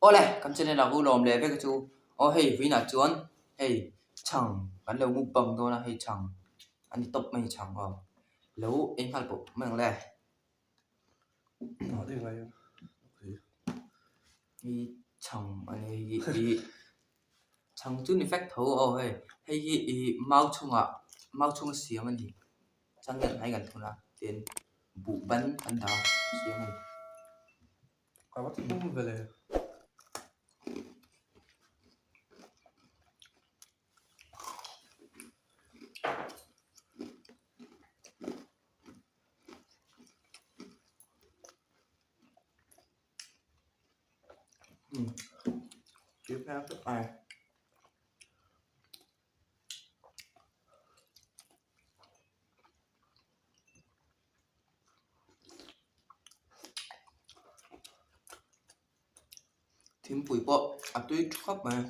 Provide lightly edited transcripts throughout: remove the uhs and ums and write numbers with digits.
Awle kan channel ah ulawm leh vek chu aw hei vawiinah chuan hei chhang kan lo mukbang dawn a hei chhang a ni tawp mai chhang aw lo ei nghal pawh mai ang le. Hi chhang a ni hei hi chhang chu ni vek tho aw hei hei hi ih mau chhungah mau chhunga siam a ni changel hnai kan thun a tin buh ban an dah a siam a ni. Ka va thum vele. Tiếp theo thức này. Thingpui pawh a tui thap mai.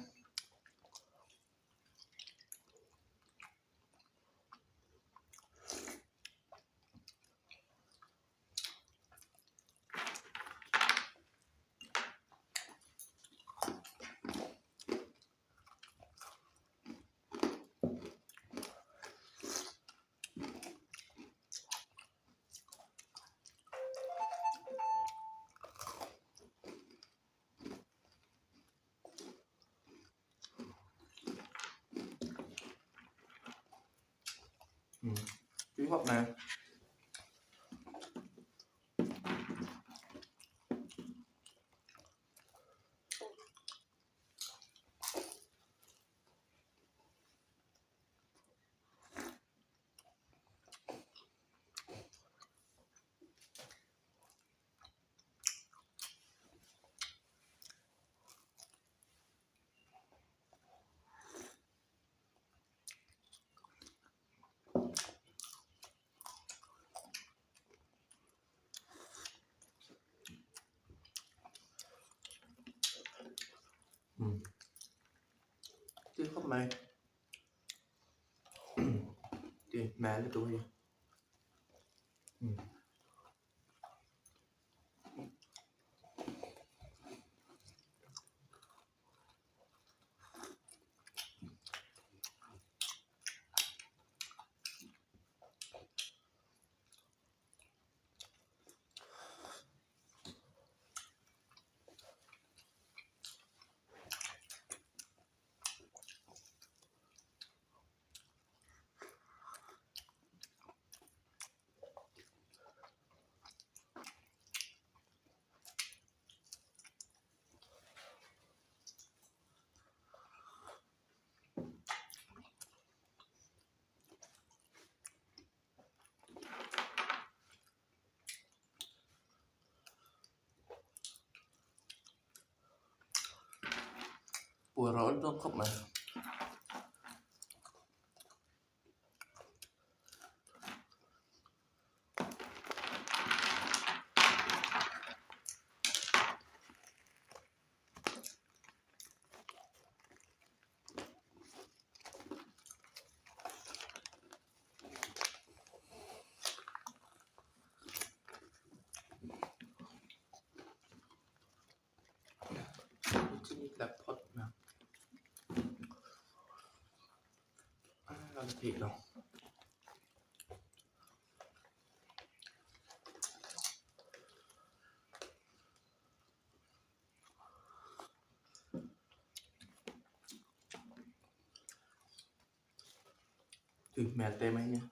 Tui khawp mai. Tui khawp mai. Tui hmel lutuk a ni. Puar a awl dawn khawp mai. Theih lo. Tui hmel teh mai nia.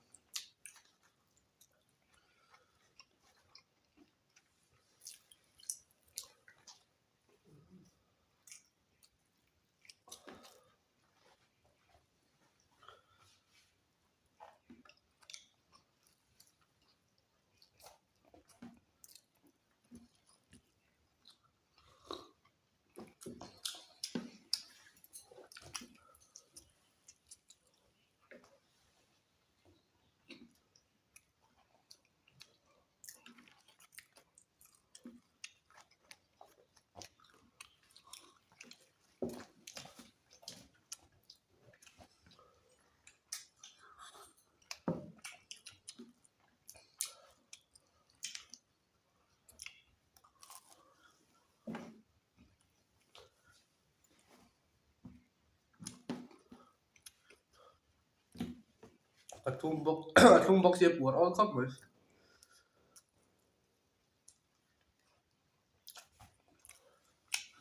A thlum bawk a thlum bawk sia puar awl khawp mai.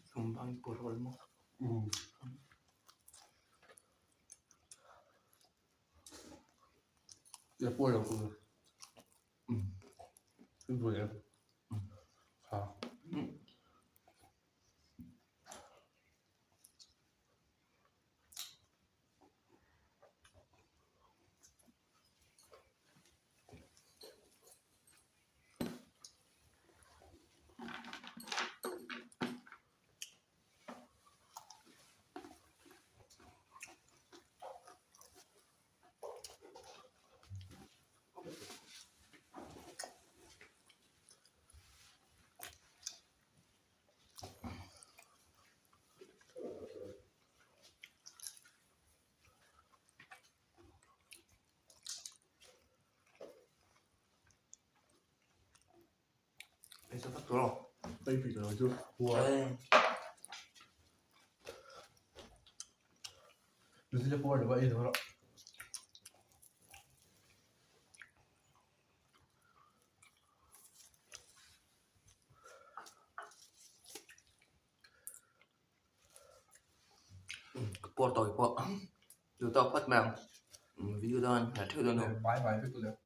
Thlum bang puar awl maw? Umm. La puar lo ku. Umm. I buai em? Ha. Ei sa vak tur aw. Ei pui lo chu. Lu puar lo va ei lo rawh. Ka puar tawh pawh. Duh tawk phawt mai ang. Video dawn, la theuh dawn lo. Bai bai vek le.